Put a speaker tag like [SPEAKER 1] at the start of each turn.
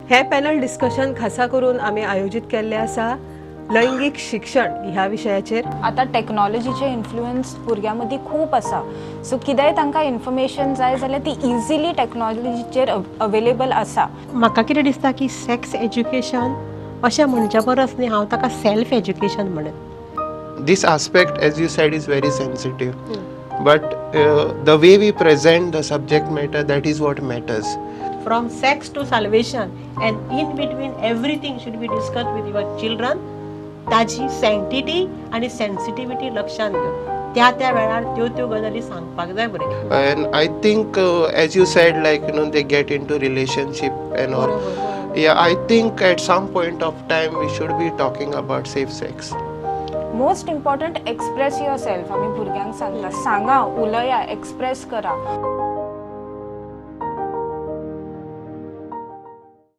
[SPEAKER 1] हे panel discussion खासा करून आमी आयोजीत केल्लें आसा लैंगीक शिक्षण ह्या विशयाचेर.
[SPEAKER 2] आतां टॅक्नॉलॉजीचे इन्फ्लुयन्स भुरग्यां मदीं खूब आसा, सो कितेंय तांकां इन्फॉर्मेशन जाय जाल्यार ती इजिली टॅक्नॉलॉजीचेर अवेलेबल आसा.
[SPEAKER 3] म्हाका कितें दिसता की सेक्स एज्युकेशन अशें म्हणच्या परस न्ही, हांव ताका सेल्फ एज्युकेशन म्हणत.
[SPEAKER 4] This aspect, as you said, is very sensitive, but the way we present the subject matter, that is what matters.
[SPEAKER 3] From sex to salvation and in between, everything should be discuss with your children. ताजी सँक्टिटी आनी sensitivity लक्षांत घेवन त्या त्या वेळार त्यो त्यो गजाली सांगपाक जाय भुरग्यांक.
[SPEAKER 4] And I think, as you said, like, they get into relationship and all. Yeah, I think at some point of time we should be talking about safe sex.
[SPEAKER 2] Most important, express yourself. आमी भुरग्यांक सांगता, सांगा, उलया, express करा.